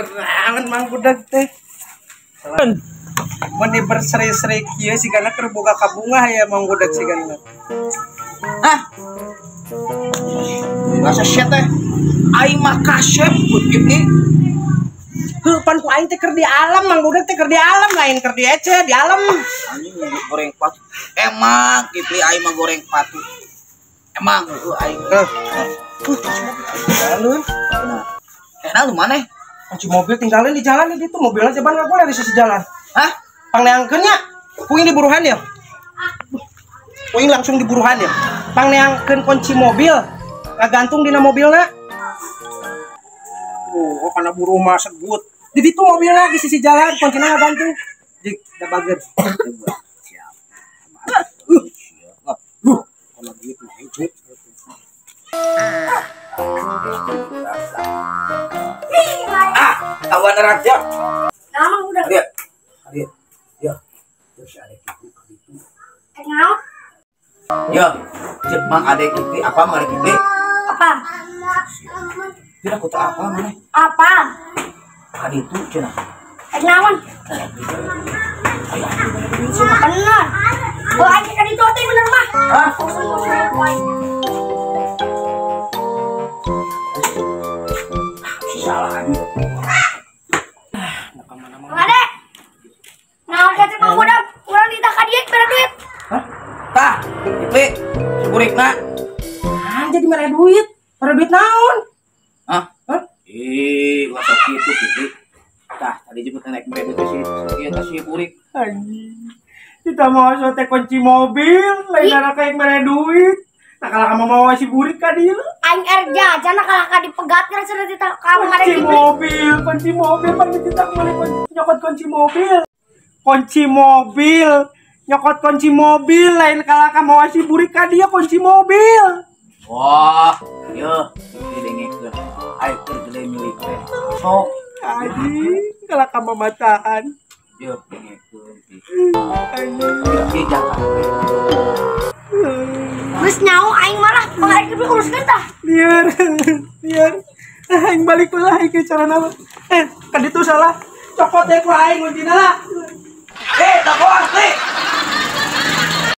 Kerangan Mang Budak teh. Mun berseri-seri kieu sigana keur boga kabungah ya Mang Budak sigana. Hah? Rasa shit teh. Aing mah kasep kutip nih. Heuh pan ku aing teh keur di alam Mang Budak teh keur di alam lain keur di ece di alam. Anjing goreng patu. Emang Kipli aing mah goreng patu. Emang heuh aing. Heuh. Alun. Nah, lu mana? Kunci mobil tinggalin di jalan di itu mobilnya coba nggak boleh di sisi jalan. Hah? Pangneangkeun nya. Kuing di buruhan ya. Kuing langsung di buruhan ya. Pangneangkeun kunci mobil. Ngagantung dina mobilna. Oh, karena buruh mah sebut. Di ditu mobilnya di sisi jalan kuncina ngagantung. Jik, da bager. Siap. Kalau duit mah itu. Ah, awan raja. Nah, udah. Lihat. Lihat. Ya. Terus ada kitu kitu. Kenal? Ya, cek Mang ade kitu apa Mang ade kitu? Apa? Tidak aku tak apa mana? Apa? Ade itu cenah. Kenalan. Bener. Oh, aing kan itu teh bener mah. Hah? Salah ini. Mang Ade. Naon ka teh Mang Budak? Urang ditah ka dieu bere duit. Hah? Tah, Kipli, si burikna. Ah, jadi mere duit. Mere duit naon? Hah? Hah? Ih, ulah sok kitu Kipli. Tah, tadi jemput naik mere duit si ieu teh si burik. Anjing. Kita mau teh kunci mobil, lain arah yang mere duit. Nah, kalau kamu mau si burik ka dieu. Aing er jajan kalau ka dipegat kira sudah ditah ka Mang Ade Kunci Kipli. mobil, kunci mobil, pan kita kemana kunci, nyokot kunci mobil. Kunci mobil, nyokot kunci mobil, lain kalau kamu mau si burik ka dieu kunci mobil. Wah, yeuh, didengekeun. Aing keur gede milik teh. Sok, Anjing, kalau kamu mataan. yeuh dengekeun. Anjing. Ki jangan. Geus nyaho aing malah Mang Ade Kipli uruskeun tah. Liar, liar. Aing balik lah aing ke cara nama. Kan itu salah. Cokot deh ku aing kuncina lah. Eh, tak bohong, Li.